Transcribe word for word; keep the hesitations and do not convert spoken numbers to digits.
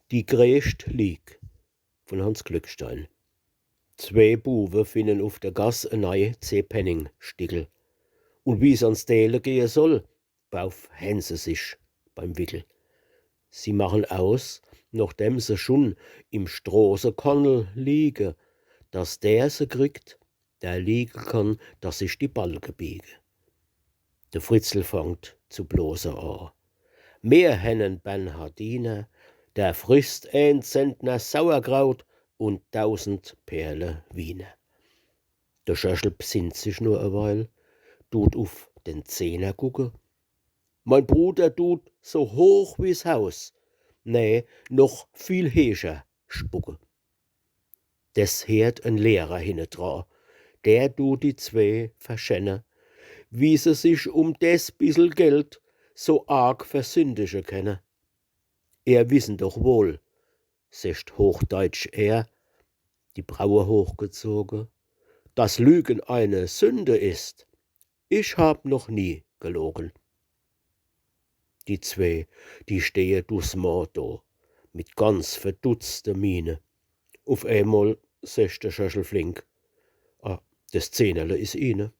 Die greescht Lieg vun Hanns Glückstein. Zwee Buwe finnen uf de Gass e nei Zehpenningstickel. Un wie's ans Deele gehe soll, bauf hänn se sich beim Wickel. Sie machen aus, nochdem se schun im Stroßekannel liege, dass der se kriegt, der liege kann, dass sich die Balke biege. De Fritzl fangt zu blose a. Mir hänn en Bernhardiner, der frisst en Zentner Sauerkraut un dausend Perle Wiener. De Schorschel bsinnt sich nur e Weil, dut uf den Zehner gucke. Mein Bruder dut so hoch wie's Haus, nee, noch viel heescher spucke. Des heert en Lehrer hinnedra, der dut die zwee verschenne, wie se sich um des bissel Geld so arg versündige kenne. Er wissen doch wohl, secht hochdeitsch er, die Braue hochgezoge, dass Lügen eine Sünde ist. Ich hab noch nie gelogen. Die zwee, die stehe doucement do, mit ganz verdutzte Miene. Uf emol secht de Schorschel flink: „Ah, des Zehnerle is Ihne.“